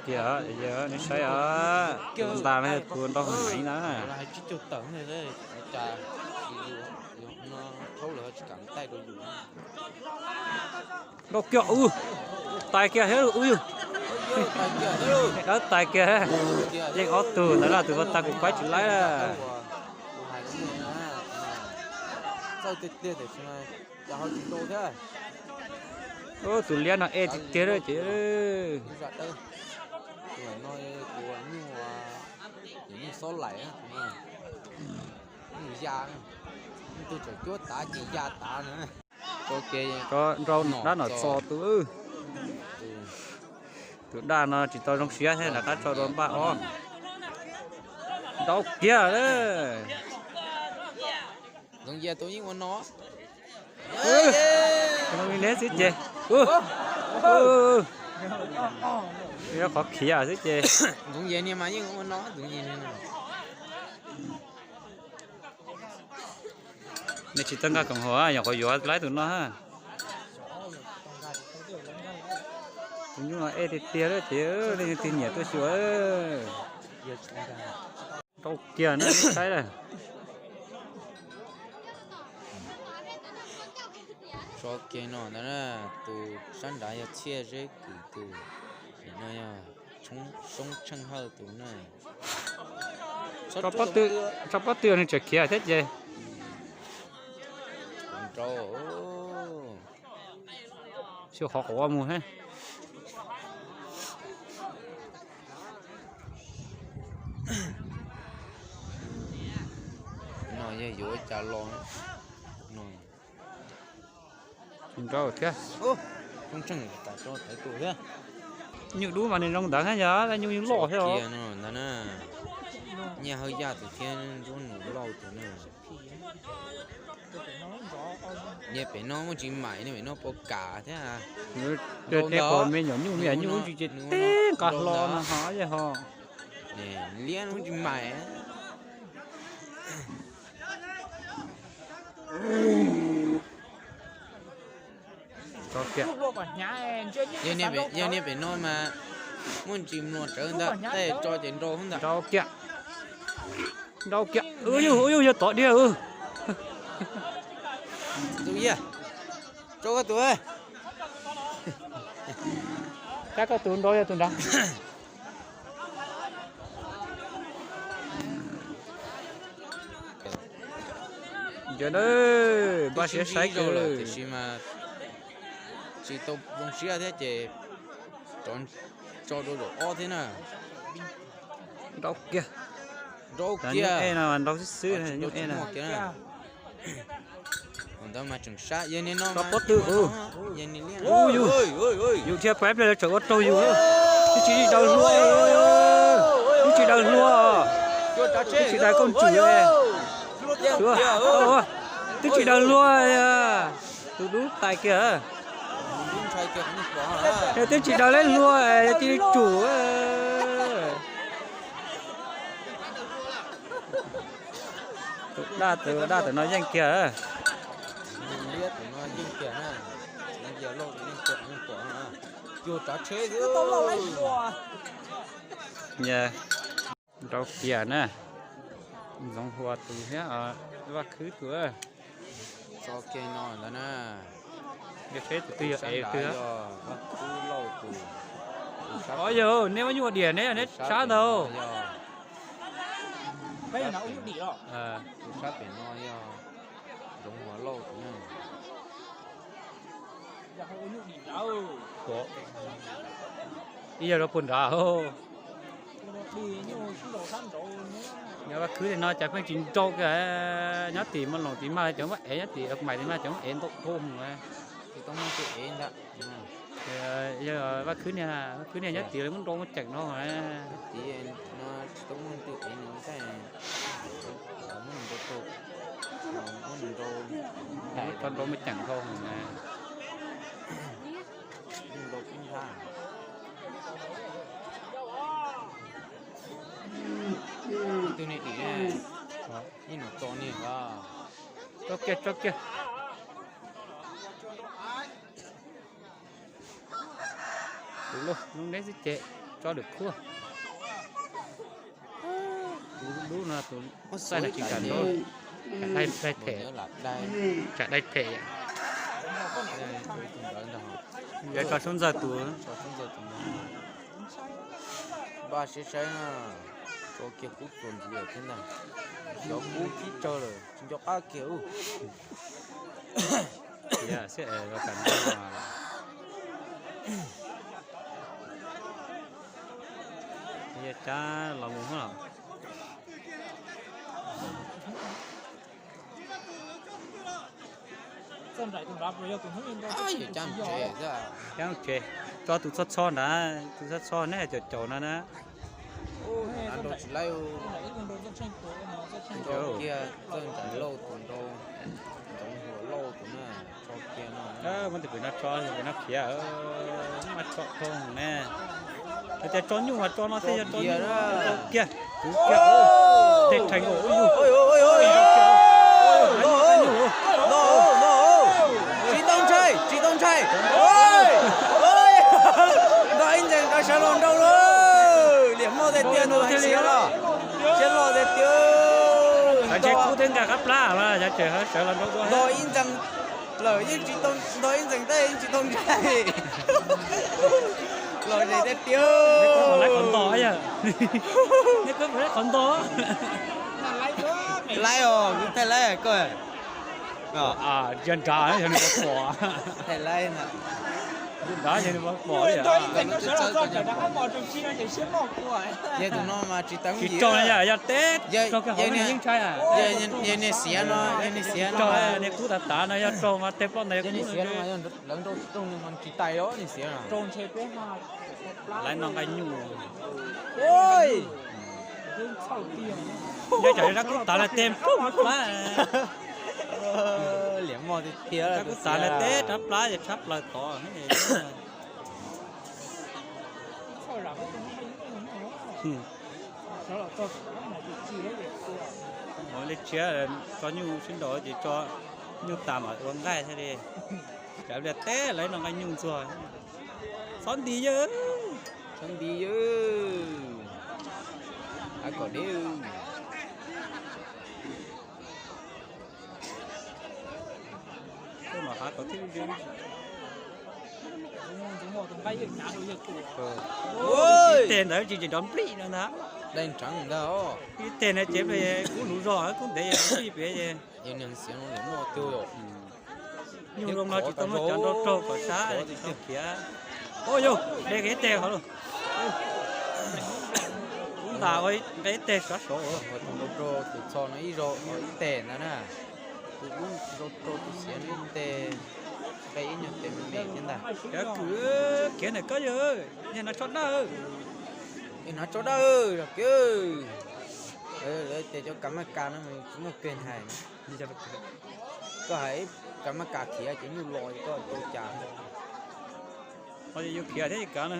Kiag, yog nej saib os, tus ntas no tus nrau heev na. Nrau kiag ub, tais kiag thiab ub yug. Dawb tais kiag, yeej ob tug ntawd lawm, tus ua tag kuv kuaib tsis laib lawm. Ub, tus liab no ej tiag tiag lawm ces. Tus no tus nyuj, tus nyuj xob laim, nyuj ya, tus tseem cuab tav ces ya tav na. Nrau dab nom txo tus. Tus dab no tsis tau zoo siab thiab, rov qab tso dua npaj ob. Nrau kiag lawm. Ntxoov Yias tus yeej ua no. Ntxoov Yias xwb ces. Qhov khiav xwb ces. Ntxoov Yias niag mas yeej ua no, Ntxoov Yias niag no. Nej tsis txawj nkag koom haum, yog qhov yuav laib tus no. Tus nyuj no ej tiag tiag lawm ces leej twg nyiam tuaj xyuas. Nrau kiag na, saib lawm. Tso kiag no ntag na, tus sab nrad yog Txhiaj Zeb Kwm tus, no yog Soob Tsheej Hawj tus na. Tso pob tw, tso pob tw nws tseem khiav thiab ces. Nrau. Xyov qhov quav mus thiab. No yog yuav ua cas los no. Nrau thiab. Nyuj dub mas nws zoo ntawd thiab, yog nyuj loj thiab os. Nyiaj Hawj Yaj tus thiab Ntsuab Nus Lauj tus na. Niag pem no muaj tsis maim, niag pem no puas kam thiab. Tej qhov me nyuam nyuj me nyuam nyuj tsis ces teb nqa hlo no ho yeej ho. Liab muaj tsis maim. Yog niag pem no mas muaj ntsis mluas tsawv ntag, tej tso ces nrau ntag. Nrau kiag. Nrau kiag. Ub yug, ub yug, yog tod dhia. Tus yag, tso koj tus. Cab koj tus nrau yog tus nrad. Ntsia na, npaj siab saib kawg. Tiam sis mas tsis tau zoo siab thiab ces tso rau zaum ob thiab na. Nrau kiag. Nrau kiag. Nyuj ej no nrau xwb xwb, nyuj ej no. Ntawd mas tseem sab, yog niag no pob tw. Ub yug, yus thiab pab pliag lawv tseem ua raug yus. Twb tsis daws hlua, twb tsis daws hlua, twb tsis daws koj tswm, twb tsis daws hlua. Tus dub tais kiag, twb tsis daws lawv hlua, cia li tsum. Tus daj, tus daj tus no yeej kiag. Nrau kiag na, Ntxoov Hua tus thiab Vaj Khwb tus. Tso kiag no ntawd na. Yog seb tus twg yog ev tus. Os yog, neb muab nyuj ua diam, neb yog neb sab ntag. Tus sab pem no yog Ntxoov Hua Lauj tus na. Ib yam rau puag nrad. Nyob Vaj Khwb li no cas pheej tsis nrau kiag, nyob tim Maj Loos tim mas cov muab ev, nyob tim Maim tim mas cov muab ev ntau dhau mus. Yog Vaj Khwb niag, Vaj Khwb niag nyob tim lawv muab nrau muaj ceem dhau. Tsis tau muaj leej twg ev nws ntag, muab nws nrau tau, muab nws nrau, tau nrau muaj ceem dhau na. Nrau kub ntag. Tus niag dim ne, ib nus txo niag os. Tso kiag, tso kiag. Tus lauj, lub neb xwb ces. Tsob lwm khuab. Tus lub no tus xaib no tsis kam nrau. Tsam dai phem, tsam dai phem. Yuav tso Suab Ntxawg tus. Npaj siab saib na, tso kiag kub txuas ntxiv thiab ntag. Xyov kub kib tsawg lawm tsis nco qab kiag ub. Cab los mus hos. Cab tsev, tso tus txho txho nrad, tus txho txho neb caum caum no na. Tsis laib, tso kiag Txawj Ntxawm Lauj tus nrau, Ntxoov Huam Lauj tus na, tso kiag no. Muab tus pem no tso, tus pem no khiav, mas tso thoob ne. Hais tias tso nyuj mas tso no thiaj yog tso nyuj, tso kiag, kwv kiag, tej rhees ua ub yug. Tsis tau ntshai, tsis tau ntshai. Nto ib ntxees rov sawv los nrau lawm. Liam Moj tiag tiag, nws hais siav los, siav los tiag tiag. Nto ib ntxees lawm yeej tsis tau, nto ib ntxees tej yeej tsis tau ntshai. Los ze tiag tiag. Laib qhov nto yog, nej koj laib qhov nto. Laib os, kuv thaij laib koj. Ntsia nrad yog nws pom, thaij laib na. Nrad yog nws pom li. Yog tus no mas tsis tau, tsis tau yog, yog teb, yeej ntshai. Yog niag xiav no, yog niag xiav no, niag kub tas tas no yog raug mas tej plaub ntawd yog kub no. Lawv nrau tsis raug nws mas tsis tais os, niag xiav no. Lawv no nqa nyuj. Nyob tsam rab kub tav lawv tej plaub plab. Liam Moj tiag tiag, rab kub tav lawv tej rab plab ces tshab plaws tod. Ua li tshiab, tso nyuj sib nraus ces tso nyuj tas mam ua nqaij thiaj li. Cov liaj teb lawv no nqa nyuj ntxuag. Txhob nti yawg, txhob nti yawg. Hav kom deb. Koj mam hav kom tib lub. Ib teg ntawd tsis nrov nplij no ntag. Ib teg no ces kub luv zog, kub ntev nplij pem ces. Nyuj zoo no tsis tau muaj cov nrau raug kom sab, tsis tau khiav. Ua yog de kiag ib teg qhov lawm. Kub ntas ua nqe ib teg sab saud. Tus nrau raug tus txho no ib zaug ib teg ntag na. Tus kub nrau raug tus xiav no ib teg, nqe ib nyuag teg me me thiab ntag. Cov kwv khiav ntawm koj yawg, niag no tso dawj. Niag no tso dawj, zog kiag. Lawv tias cov kav maj kas no mas tsis muaj keg hais. Koj hais kav maj kas khiav ces nyuj los koj tau cas. Ho yus khiav thiab yus kav na.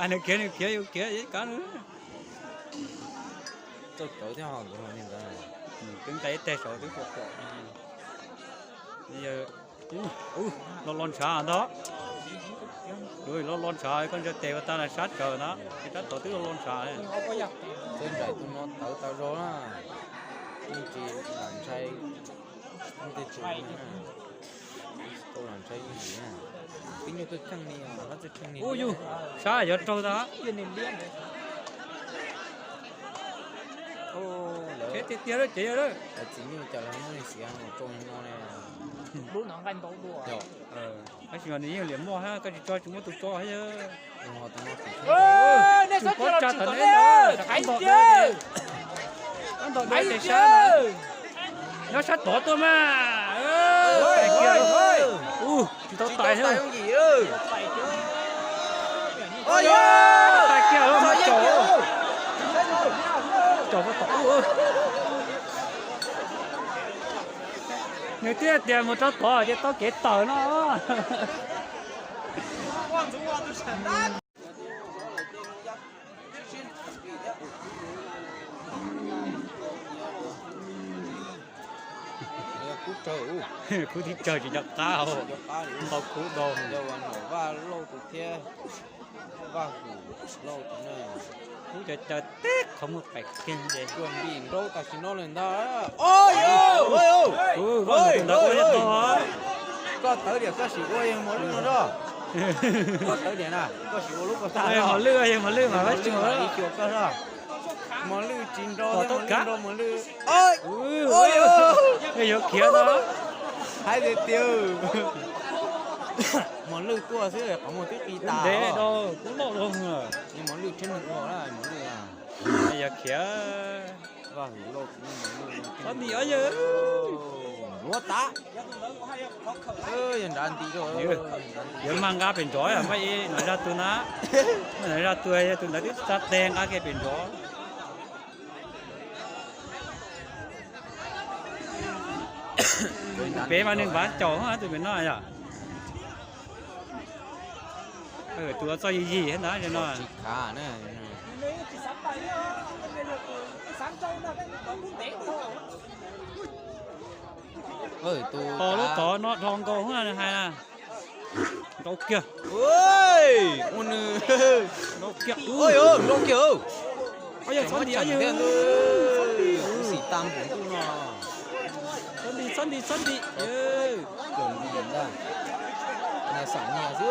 Nws khiav nws khiav, yus khiav yus kav na. Txauj tsawv thiab ho tus no li ntawd. Twb nqa ib teg saud twb pom pom. Los los ntshav ntag. Los los ntshav, koj ntsia tes ua tag na sab tsawv na, ces rab tod twb los los ntshav. Txawj Ntxawm tus no tawv tas zog na, yeej tsis lam ntshai, tej tsis tau lam ntshai ib yam. Tib nyuag kheej kheej li, ua yus sab yuav raug tas. Tiag tiag lawm ces yog lawm. Txiv nyuj cas lawv muab niag xiav mus rau no ne. Tab sis mas nws yeej liam moj thiab, koj tsis tso tsis muab tus tso thiab. Tsum pob tsa tom neb ntawd, tab ntom tes sab, nyob sab tod tuaj mas. Tais kiag, tsis tau tais thiab. Tais kiag, caum, caum tom ub. Nws twb tias mus rau tod ces tau kev tawm no. Kub Khub thib tsawg tsis nco qab, ntaus khub ntau. Yog Vaj Lauj tus thiab Vaj Hwm Lauj tus na. Khub caw caw teb qhov muag pem kiag ces. Tuaj ntim nraub tam sim no lawm ntag. Koj tawv diam koj sim ua yog mos lwj no na. Koj tawv diam na, koj sim ua lub koj tag. Mos lwj, yog mos lwj mas ib xyuas koj na. Mos lwj tsis nrau, mos lwj nrau mos lwj. Yuav khiav no. Hais tias tiag, mos lwj tuaj xwb qhov muag twb qi tas. Ntev rau kub loj loo. Mos lwj tsheb neeg ua mos lwj. Yog khiav. Vaj Hwm Lauj, txhob ntim os yawg. Yuav tas. Yog nrad ntim rau. Yuav mag nqa pem nrov, mas ib no zaj tus na, no zaj tus, yog tus ntawd twb txav tes nqa kiag pem nrov. Pem mas nws npav caum tus pem no yom. Tus txoj yig yig ntawd no. Tos lub tod no dhau nkaus hais na. Nrau kiag. Ua nws. Nrau kiag. Nrau kiag. Txhob ntim, xim tas npaum ntuj no. Txhob ntim, txhob ntim, txhob ntim. Xam nyias xwb.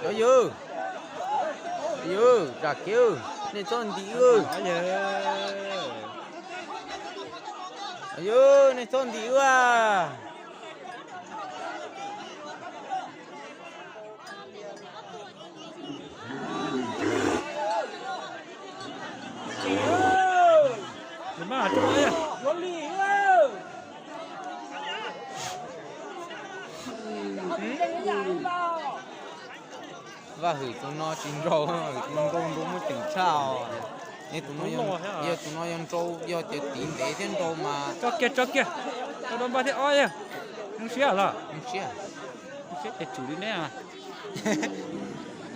Yog yawg, yawg zam kev, nej txhob ntim wb. Yawg, nej txhob ntim wb a. Vaj Hwm tus no tsis nrau, tus no nrau nrau muaj ceem tshaj os. Yog tus no yog nrau, yog tias tiv ntev thiab nrau mas. Tso kiag, tso kiag. Tau rau npaj thiab ob yog. Zoo siab los? Zoo siab. Zoo siab ces tsum li neb.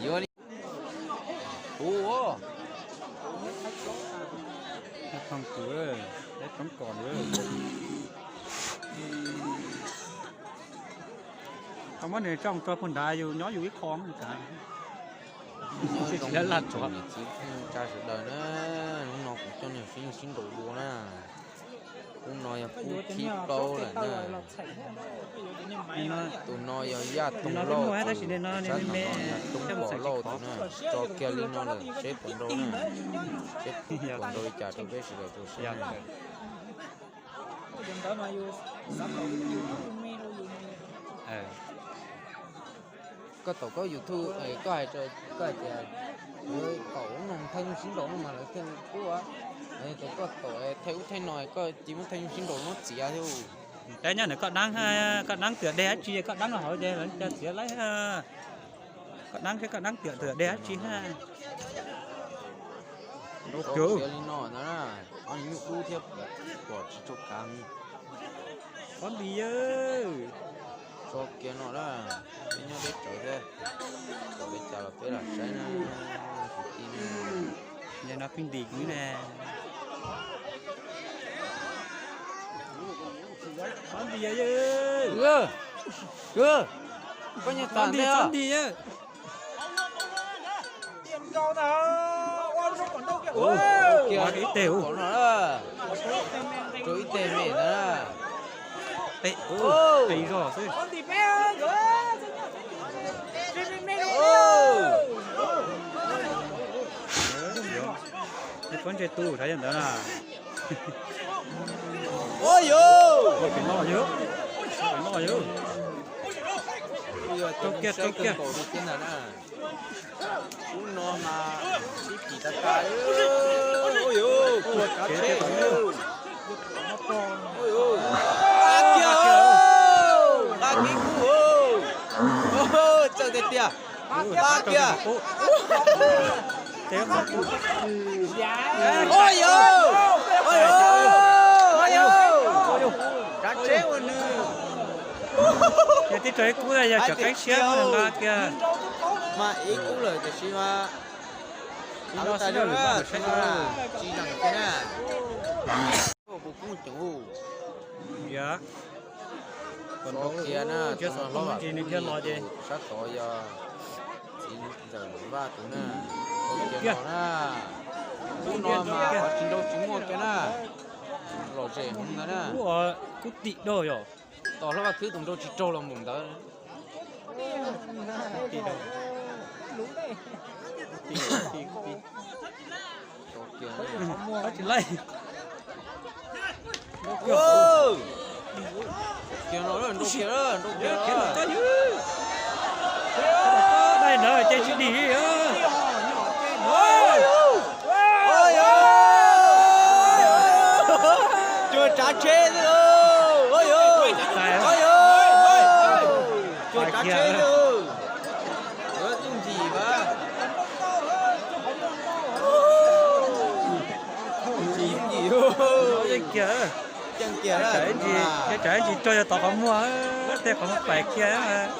Yuav li. Kuv. Thooj kuv, peb toob kos lawm. Koj muab nws tso mus rau puag nrad, yus nyob yus ib qho kav. Tsis laj tsuav. Tsa sawv daws na, hnub no kuv coj nej sib sib nraus dua na. Hnub no yog kub thib plaub lawm na. Tus no yog Yaj Toog Lauj, tab sis no yog Toog Pom Lauj tus na. Tso kiag li no lawm seb puas nrau na. Seb puas nrau li cas rau peb sawv daws tau saib na. Koj tom koj YouTube, koj hais, koj hais tias lawv tom ub no thawj sib nraus no mas lawv thiaj pub. Ces koj tom thawj ub thawj no koj cia muab thawj sib nraus no txiav thiab. Tab nyob ntawm koj dab, koj dab twm dej dab tsi, koj dab no hauv ces lawv cov txiav laib. Koj dab, koj dab twm twm dej dab tsi na. Tso kiag li no ntag na, ob nyuag dub thiab pom tsis tshua kav. Txhob ntim yawg. Tso kiag no na, peb nyob deb tsawv thiab, peb cas los peb lam saib na, kwv tij na. Yog no pheej ntim kuv ne. Txhob ntim yawg. Koj nyob tas ntej. Txhob ntim yawg. Ua ib teg ub. Rau ib teg me ntag. Peb zog xwb. Peb pob ntseg tu saib yog ntawd na. Ua pem no yog, pem no yog. Tau kiag, tau kiag. Ub no mas sib kis tas tas. Ua yuav ua kav tsheb. Nqa kiag, nqa kiag kub. Txawj tiag tiag. Nqa kiag. Ua yuav, ua yuav, ua yuav. Kav tsheb ua nws. Yog tib tso ib kub yog cov qeeb siab nqa kiag. Mas ib kub lawm tiam sis mas no tas lawm, tsis zeem kiag na. Kuv kub ceev ub. Yog, ua nrau kiag na, tus no hlob Vam Phwb nws thiaj los ces sab tod yog txiv ntxawm Vaj tus na. Ua kiag los na, lub no mas qhov tsis nrau tsis muaj kiag na, lom zem heev ntawd na. Kuj tim dog yog. Tos hlob Vaj Phwb tus nrau tsis raug los mus ntawd. Tsis laij. Kiag no, nrau kiag, nrau kiag. Dai ntawd ces tsis dim li. Cuag tsav tsheb xwb. Cuag tsav tsheb xwb. Yuav txuj ncim mas. Ncim, ncim. Yeej kiag. Yeej kiag. Tsam ib ntsis rog yog tom qhov muag, tej qhov muag pais kiag mas.